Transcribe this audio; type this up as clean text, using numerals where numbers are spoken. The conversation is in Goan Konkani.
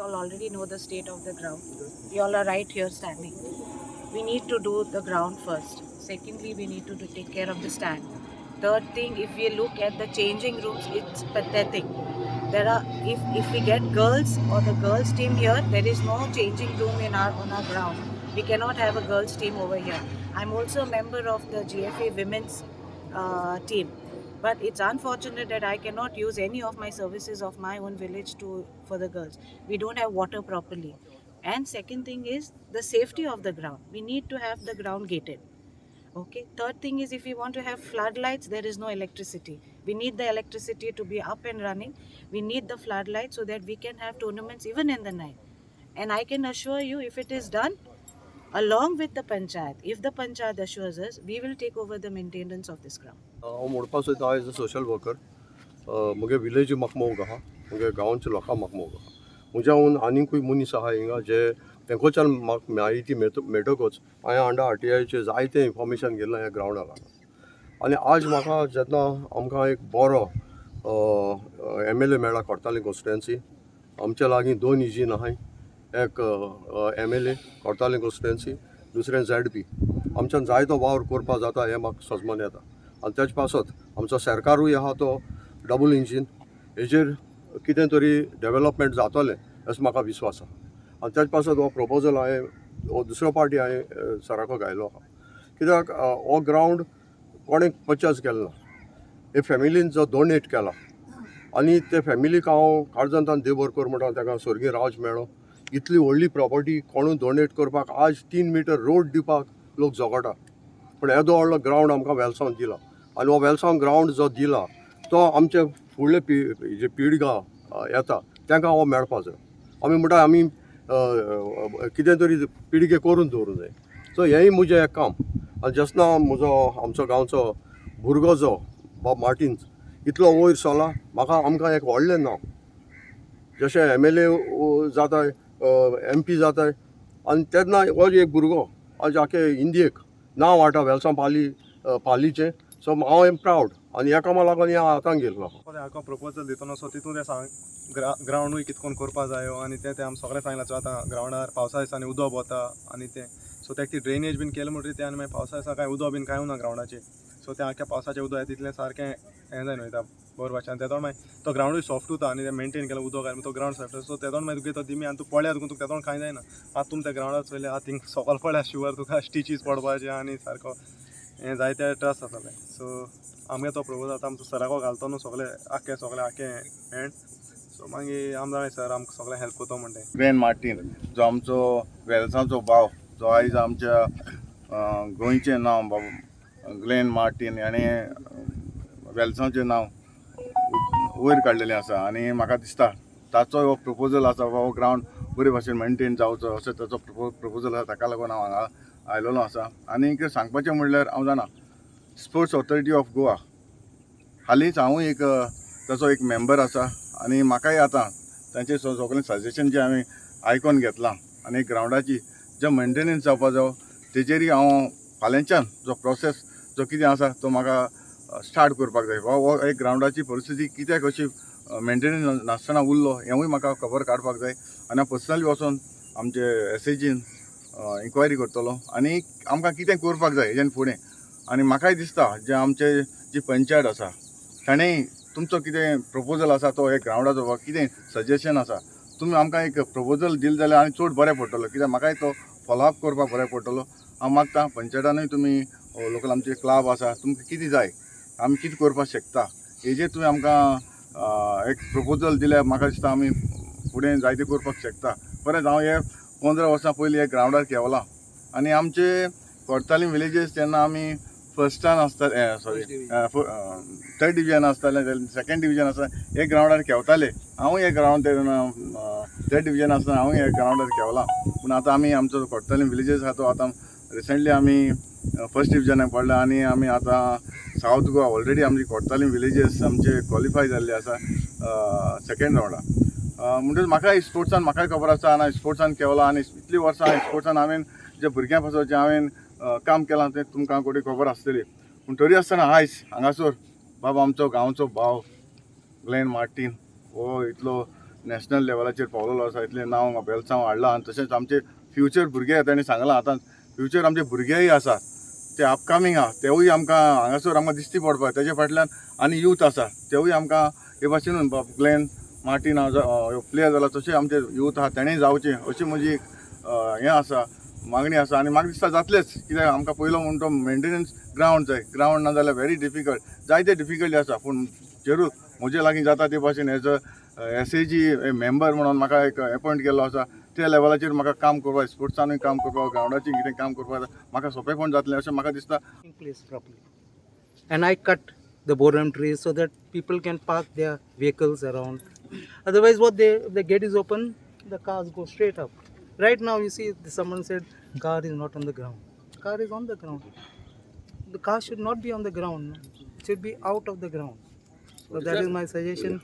all already know the state of the ground. You all are right here standing. We need to do the ground first. Secondly, we need to take care of the stand. Third thing, if we look at the changing rooms, it's pathetic. There are, if we get girls or the girls team here, there is no changing room in our on our ground. We cannot have a girls team over here. I'm also a member of the GFA women's team, but it's unfortunate that I cannot use any of my services of my own village to for the girls. We don't have water properly. And second thing is the safety of the ground. We need to have the ground gated. Okay. Third thing is, if we want to have floodlights, there is no electricity. We need the electricity to be up and running. We need the floodlights so that we can have tournaments even in the night. And I can assure you, if it is done along with the panchayat, if the panchayat assures us, we will take over the maintenance of this ground. हांव म्हणपा सोदता, एज अ सोशल वर्कर म्हगे विलेज म्हाका मोग आहा, म्हगे गांवच्या लोकांक म्हाका मोग आहा. म्हज्याहून आनीकूय मनीस आहा हिंगा जे तेंकोच्यान म्हाका म्हायती मेळटकच हांवें अंडर आरटीआयचेर जायतें इन्फॉर्मेशन घेतलां ह्या ग्रावंडा लागून. आनी आज म्हाका जेन्ना आमकां एक बरो एमएलए मेळ्ळा कोर्ताली कॉन्स्टिट्युएन्सी, आमच्या लागीं दोन इंजीन आहाय, एक एमएलए कोर्ताली कॉन्स्टिट्युएन्सी, दुसरें झेडपी. आमच्यान जायतो वावर करपाक जाता हें म्हाका सजमान येता. आनी तेजे पासत आमचो सरकारूय आहा तो डबल इंजीन, हेजेर कितें तरी डेवलपमेंट जातलें असो म्हाका विस्वास आहा. आनी तेजे पासत हो प्रपोजल हांवें हो दुसरो पार्टी हांवें सराको घायलो आहा, कित्याक हो ग्रावंड कोणें पर्चेस केलो ना, हे फॅमिलीन जो डोनेट केला आनी ते फॅमिलीक हांव काळजांतल्यान देव बरो कर म्हणटा, ताका स्वर्गीय राज मेळो. इतली व्हडली प्रॉपर्टी कोणूय डोनेट करपाक आज 3 मिटर रोड दिवपाक लोक झगडटा, पूण येदो व्हडलो ग्रावंड आमकां वेलसांव दिला. आनी हो वेलसांव ग्रावंड जो दिला तो आमचे फुडले जे पिळगा येता तांकां हो मेळपा जाय. आमी म्हणटा आमी कितें तरी पिळगे करून दवरूंक जाय. सो हेंय म्हजें एक काम. आनी जेन्ना म्हजो आमचो गांवचो भुरगो जो बाब मार्टिन्स इतलो वयर सरला, म्हाका आमकां एक व्हडलें नांव, जशें एमएलए जाता, एमपी जाता, आनी तेन्ना हो एक भुरगो आज आख्खे इंडियेक नांव हाडटा वेलसांव पाली पालीचें. सो हांव एम प्रावड आनी ह्या कामा लागून ह्या हातान गेल्लो. हाका प्रपोजल दितना सो तितून तें सांग ग्रावंडूय कितकोन करपा जायो आनी तें तें आमी सगळें सांगलां. सो आतां ग्रावंडार पावसा दिसांनी उदक वता आनी तें सो तेका ती ड्रेनेज बीन केलें म्हणटकीर तें आनी मागीर पावसा दिसा कांय उदक बीन कांय ना ग्रावंडाचेर. सो तें आख्या पावसाचें उदक येता तितलें सारकें हें जायन वयता बरें भाशेन. आनी तेदोन मागीर तो ग्रावंडूय सॉफ्ट उरता आनी तें मेनटेन केलें उदक घालें तो ग्रावंड सॉफ्ट. सो तेदोन मागीर तुगे तो दिमी आनी तूं पळया तुका तुका तेदोन कांय जायना. आतां तुमी त्या ग्रावंडार चोयलें आतां थिंग सकयल पळया शुवर तुका स्टिचीस पडपाचें आनी सारको हें जायते त्रास जाताले. सो आमगे तो प्रपोजल आतां आमचो सराको घालतो न्हू सगळे आख्खे सगळे आख्खे एंड सो मागीर आम जाणा सर आमकां सगळें हेल्प करतो म्हणटा. ग्लेन मार्टीन जो आमचो वेलसांवचो भाव, जो आयज आमच्या गोंयचें नांव बाबा ग्लेन मार्टीन हाणें वेलसांवचें नांव वयर काडलेलें आसा. आनी म्हाका दिसता ताचो हो प्रपोजल आसा बाबा हो ग्रावंड बरे भाशेन मेनटेन जावचो असो ताचो प्रपोजल आसा, ताका लागून हांव हांगा आयलेलो आसा. आनी सांगपाचें म्हणल्यार हांव जाणा स्पोर्ट्स ऑथॉरिटी ऑफ गोवा हालींच हांवूय एक ताचो एक मेंबर आसा आनी म्हाकाय आतां तांचे सगळें सजेशन जें हांवें आयकोन घेतलां आनी ग्रावंडाची जे मेनटेनन्स जावपा जावो तेजेरय हांव फाल्यांच्यान जो प्रोसेस जो कितें आसा तो म्हाका स्टार्ट करपाक जाय. हो एक ग्रावंडाची परिस्थिती कित्याक अशी मेनटेनन्स नासतना उरलो हेंवूय म्हाका खबर काडपाक जाय. आनी हांव पर्सनली वचोन आमचे एसएजीन इन्क्वायरी करतलो आनी आमकां कितें करपाक जाय हेज्यान फुडें. आनी म्हाकाय दिसता जे आमचे जी पंचायत आसा ताणें तुमचो कितें प्रपोजल आसा तो एक ग्रावंडाचो कितें सजेशन आसा तुमी आमकां एक प्रपोजल दिलें जाल्यार आनी चड बरें पडटलो, कित्याक म्हाकाय तो फॉलोअप करपाक बरें पडटलो. हांव मागता पंचायतानूय तुमी लोकल आमचे क्लब आसा तुमकां कितें जाय आमी कितें करपाक शकता हेजेर तुमी आमकां एक प्रपोजल दिल्यार म्हाका दिसता आमी फुडें जायतें करपाक शकता. परत हांव हे 15 वर्सां पयलीं हे ग्रावंडार खेवलां आनी आमचे कोर्तालीम विलेजीस तेन्ना आमी फर्स्टान आसताले, सॉरी थर्ड डिविजन आसतालें, सेकेंड डिविजन आसता हे ग्रावंडार खेळटाले. हांवूय हे ग्रावंड थर्ड डिविजन आसतना हांवूय हे ग्रावंडार खेळलां. पूण आतां आमी आमचो कोर्तालीम विलेजीस आहा तो आतां रिसंटली आमी फर्स्ट डिविजनाक पडला आनी आमी आतां सावथ गोवा ऑलरेडी आमची कोर्तालीम विलेजीस आमचे क्वॉलिफाय जाल्ले आसा सेकेंड रावंडा. म्हणटच म्हाकाय स्पोर्ट्सान म्हाकाय खबर आसा आनी स्पोर्ट्सान खेळलां आनी इतलीं वर्सां स्पोर्ट्सान हांवें जे भुरग्यां पासत जें हांवें काम केलां तें तुमकां कोणी खबर आसतली. पूण तरी आसतना आयज हांगासर बाबा आमचो गांवचो भाव ग्लेन मार्टीन हो इतलो नॅशनल लेवलाचेर पावलेलो आसा, इतलें नांव वेलसांव हाडलां. आनी तशेंच आमचे फ्युचर भुरगे, ताणें सांगलां आतां फ्युचर आमचे भुरगेय आसा ते अपकमींग आहा, तेवूय आमकां हांगासर आमकां दिश्टी पडपाक तेजे फाटल्यान आनी यूथ आसा तेवूय आमकां हे भाशेनूच ग्लेन मार्टीन प्लेयर जाला तशें आमचे यूथ आहा तेणेय जावचें अशी म्हजी हें आसा, मागणी आसा. आनी म्हाका दिसता जातलेंच, कित्याक आमकां पयलो म्हूण तो मेंटेनन्स ग्रावंड जाय, ग्रावंड ना जाल्यार व्हेरी डिफिकल्ट, जायते डिफिकल्टी आसा. पूण जरूर म्हजे लागीं जाता ते भाशेन एज अ SAG member म्हणून म्हाका एक एपॉयंट केल्लो आसा, त्या लेवलाचेर म्हाका काम करपाक, स्पोर्ट्सानूय काम करपाक, ग्रावंडाचेर कितें काम करपाक म्हाका सोंपेपण जातलें अशें म्हाका दिसता. Place properly, and I cut the boron trees so that people can park their vehicles around. Otherwise, what they if the gate is open, the cars go straight up. Right now, you see, someone said car is not on the ground. Car is on the ground. The car should not be on the ground. It should be out of the ground. So that is my suggestion.